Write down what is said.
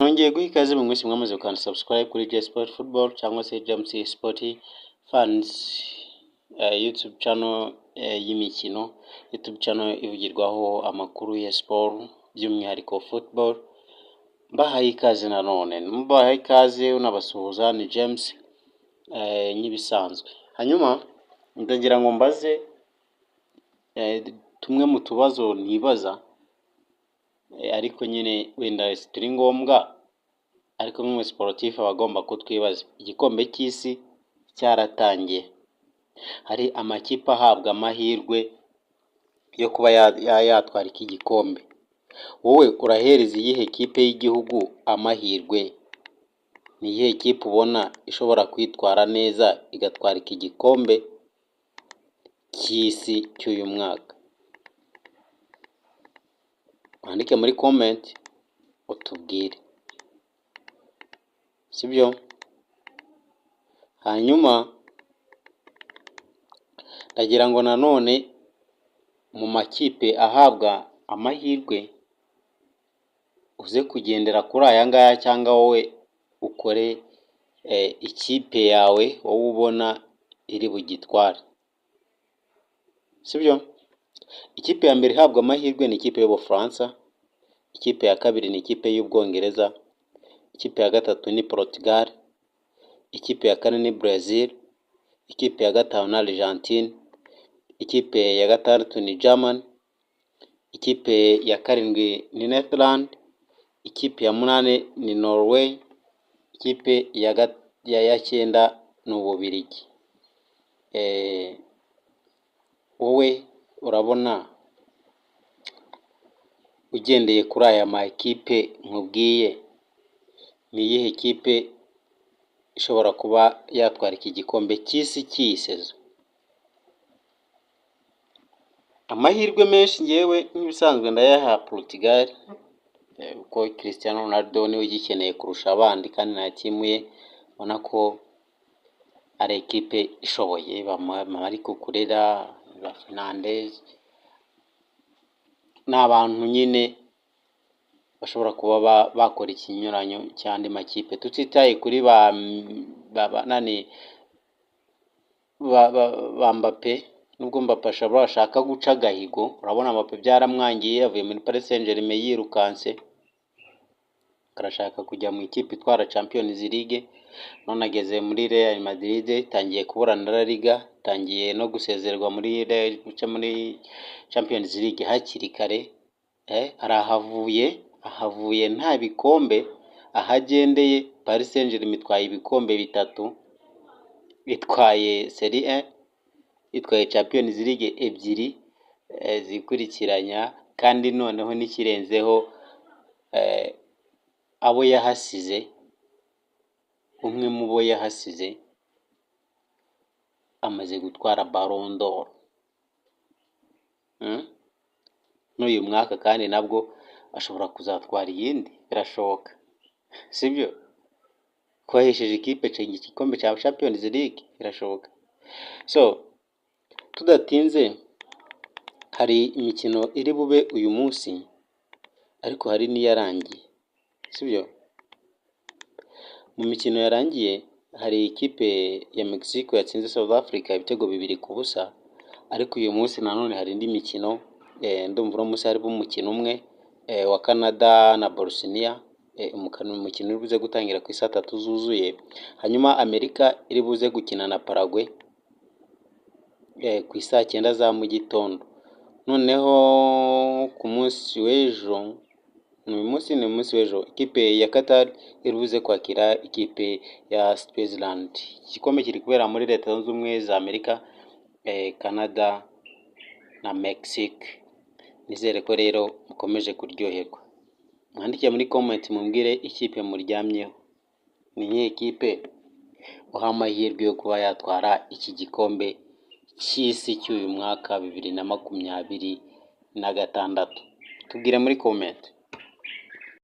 Nongeye guha ikaze mu mwese mwamaze gukanda subscribe kuri J Sport Football cyangwa se James Sport Fans, YouTube channel y'imikino, YouTube channel ivugirwaho amakuru ya siporo, by'umwihariko football. Mbahaye ikaze nanone, mbahaye ikaze unabasuhuza, ni James nk'ibisanzwe. Hanyuma ndagira ngo mbaze tumwe mu tubazo nibaza, ariko nyine wenda turi ngombwa, ariko nk'umu sportif aba agomba kutwibaza. Igikombe cy'isi cyaratangiye, hari amakipe ahabwa amahirwe yo kuba yatwara iki gikombe. Wowe urahereza iyihe kipe y'igihugu amahirwe? Ni iyihe kipe ubona ishobora kwitwara neza igatwara iki gikombe cy'isi cy'uyu mwaka? Wandike muri comment utubwire, sibyo? Hanyuma ndagira ngo nanone mu makipe ahabwa amahirwe uze kugendera kuri aya ngaya, cyangwa wowe ukore ikipe yawe wowe ubona iri bugitware, sibyo? Ikipe ya mbere ihabwa amahirwe ni ikipe y'Ubufaransa, ikipe ya kabiri ni ikipe y'Ubwongereza, ikipe ya gatatu ni Portugal, ikipe ya kane ni Brazil, ikipe ya gatanu ni Argentine, ikipe ya gatandatu ni Germany, ikipe ya karindwi ni Netherland, ikipe ya munani ni Norway, ikipe ya cyenda ni Ububiligi. Wowe urabona ugendeye kuri aya ma ekipe nkubwiye, ni iyihe kipe ishobora kuba yatwara iki gikombe cy'isi cy'iyi saison? Amahirwe menshi ngewe nk'ibisanzwe ndayaha Portugal, kuko Cristiano Ronaldo niwe ugikeneye kurusha abandi, kandi na team ye ubona ko ari ekipe ishoboye, ba Marc Cucurella, ba Fernandes, ni abantu nyine bashobora kuba bakora ikinyuranyo cy'andi makipe, tutitaye kuri ba nani ba Mbappe, nubwo Mbappe ashobora ashaka guca agahigo. Urabona Mbappe byaramwangiye, avuye muri Paris Saint-Germain yirukanse, arashaka kujya mu ikipe itwara Champions League, none ageze muri Real Madrid itangiye kubura na La Liga, itangiye no gusezererwa muri Champions League hakiri kare, arahavuye, ahavuye nta bikombe, aho agendeye Paris Saint-Germain itwaye ibikombe bitatu, itwaye Serie A, itwaye Champions League ebyiri zikurikiranya, kandi noneho n'ikirenzeho abo yahasize, umwe mu bo yahasize amaze gutwara Ballon d'Or. N'uyu mwaka kandi nabwo ashobora kuzatwara iyindi, birashoboka, sibyo? Ko yahesheje ikipe igikombe cya Champions League, birashoboka. So tudatinze, hari imikino iri bube uyu munsi, ariko hari n'iyarangiye, sibyo? Mu mikino yarangiye hari ikipe ya Mexico yatsinze South Africa ibitego 2-0, ariko uyu munsi nanone hari indi mikino, ndumva uno munsi harimo umukino umwe wa Canada na Bosnia, umukino uri buze gutangira ku isaa 3 zuzuye, hanyuma Amerika iri buze gukina na Paraguay ku isaa 9 za mu gitondo. Noneho ku munsi w'ejo, ni uyu munsi, ni umunsi w'ejo, ikipe ya Qatar iri buze kwakira ikipe ya Switzerland. Iki gikombe kiri kubera muri Leta Zunze Ubumwe za Amerika, Canada na Mexique. Nizere ko rero mukomeje kuryoherwa. Mwandike muri comment mumbwire ikipe muryamyeho. Ni iyihe kipe uha amahirwe yo kuba yatwara iki gikombe cy'isi cy'uyu mwaka 2026? Tubwire muri comment.